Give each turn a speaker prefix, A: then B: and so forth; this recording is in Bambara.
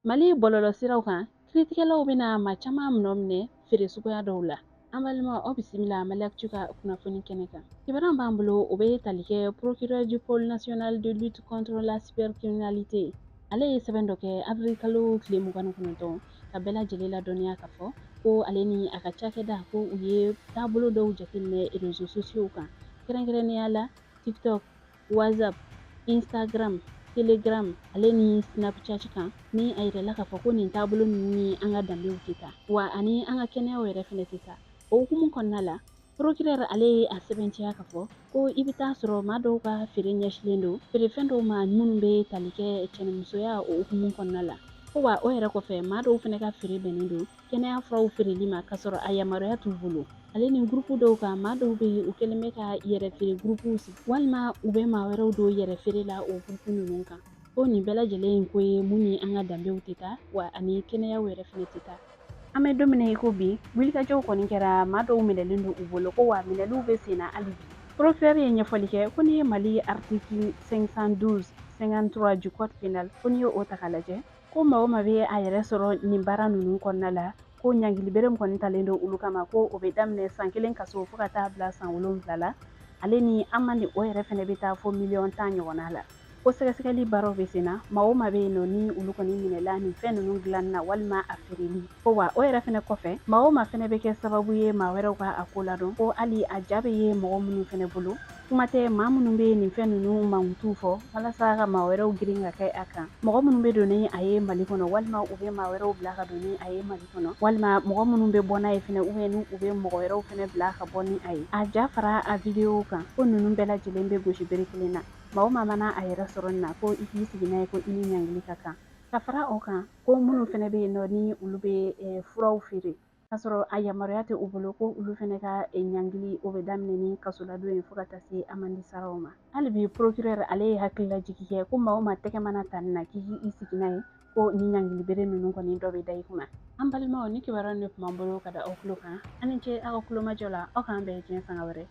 A: Mali bɔlɔlɔsiraw kan, kiritigɛlaw bɛna maa caman nɔ minɛ feere suguya dɔw la. An balimaw, aw bisimila Mali Actu ka kunnafoni kɛnɛ kan. Kibaruya b'an bolo, o bɛ tali kɛ procureur du pôle national de lutte contre la cybercriminalité. Ale ye sɛbɛn dɔ kɛ avril kalo tile 29 ka bɛɛ lajɛlen ladɔnniya k'a fɔ ko ale ni a ka cakɛda, ko u ye taabolo dɔw jateminɛ réseaux sociaux kan, kɛrɛnkɛrɛnnenya la TikTok, WhatsApp, Instagram, Telegram ale ni Snapchat kan. Ni a yirala k'a fɔ ko nin taabolo ninnu ni an ka danbew tɛ taa, wa ani an ka kɛnɛyaw yɛrɛ fɛnɛ tɛ taa. O hukumu kɔnɔna la, procureur ale ye a sɛbɛntiya k'a fɔ ko i bɛ taa sɔrɔ maa dɔw ka feere ɲɛsilen don feerefɛn dɔw ma minnu bɛ tali kɛ cɛnimusoya o hukumu kɔnɔna la. Ko wa o yɛrɛ kɔfɛ, maa dɔw fɛnɛ ka feere bɛnnen don kɛnɛya furaw feereli ma k'a sɔrɔ a yamaruya t'u bolo. Ale ni gurupu dɔw kan, maa dɔw bɛ yen, u kɛlen bɛ ka yɛrɛ feere gurupuw sigi, walima u bɛ maa wɛrɛw don yɛrɛ feere la o gurupu ninnu kan. Ko nin bɛɛ lajɛlen ye ko ye mun ni an ka danbew tɛ taa, wa ani kɛnɛyaw yɛrɛ fɛnɛ tɛ taa. An bɛ don min na i ko bi, wulikajɔw kɔni kɛra, maa dɔw minɛlen don u bolo, ko wa minɛliw bɛ sen na hali bi. Procureur ye ɲɛfɔli kɛ ko n'i ye Mali article 512 53 du code pénal, ko n'i ye o ta k'a lajɛ, ko maa o maa bɛ a yɛrɛ sɔrɔ nin baara ninnu kɔnɔna la, ko ɲangili bere min kɔni talen don olu kama, ko o bɛ daminɛ san 1 kaso fo ka taa bila san 7 la, ale ni amande o yɛrɛ fɛnɛ bɛ taa fo miliyɔn 10 ɲɔgɔnna la. Ko sɛgɛsɛgɛli baaraw bɛ sen na, maa o maa bɛ yen nɔ ni olu kɔni minɛla nin fɛn ninnu dilanni na walima a feereli. Ko wa o yɛrɛ fɛnɛ kɔfɛ, maa o maa fɛnɛ bɛ kɛ sababu ye maa wɛrɛw ka a ko ladɔn, ko hali a ja bɛ ye mɔgɔ minnu fɛnɛ bolo, kuma tɛ maa minnu bɛ nin fɛn ninnu mankutu fɔ walasa ka maa wɛrɛw girin ka kɛ a kan, mɔgɔ minnu bɛ don ni a ye Mali kɔnɔ, walima u bɛ maa wɛrɛw bila ka don ni a ye Mali kɔnɔ, walima mɔgɔ minnu bɛ bɔ n'a ye fɛnɛ, ou bien n'u bɛ mɔgɔ wɛrɛw fɛnɛ bila ka bɔ ni a ye, a ja fara a videow kan, ko ninnu bɛɛ lajɛlen bɛ gosi bere kelen na. Maa o maa mana a yɛrɛ sɔrɔ nin na, ko i k'i sigi n'a ye ko i ni ɲangili ka kan. Ka fara o kan, ko minnu fɛnɛ bɛ yen nɔ ni olu bɛ furaw feere k'a sɔrɔ a yamaruya tɛ u bolo, ko olu fɛnɛ ka ɲangili o bɛ daminɛ ni kasoladon ye fo ka taa se amandi saraw ma. Hali bi, procureur ale ye hakililajigi kɛ ko maa o maa tɛgɛ mana ta nin na, k'i k'i sigi n'a ye ko ni ɲangili bere ninnu kɔni dɔ bɛ da i kunna. An balimaw, ni kibaruya de tun b'an bolo ka da aw tulo kan. An ni ce aw ka kulomajɔ la. Aw k'an bɛn diɲɛ sanga wɛrɛ.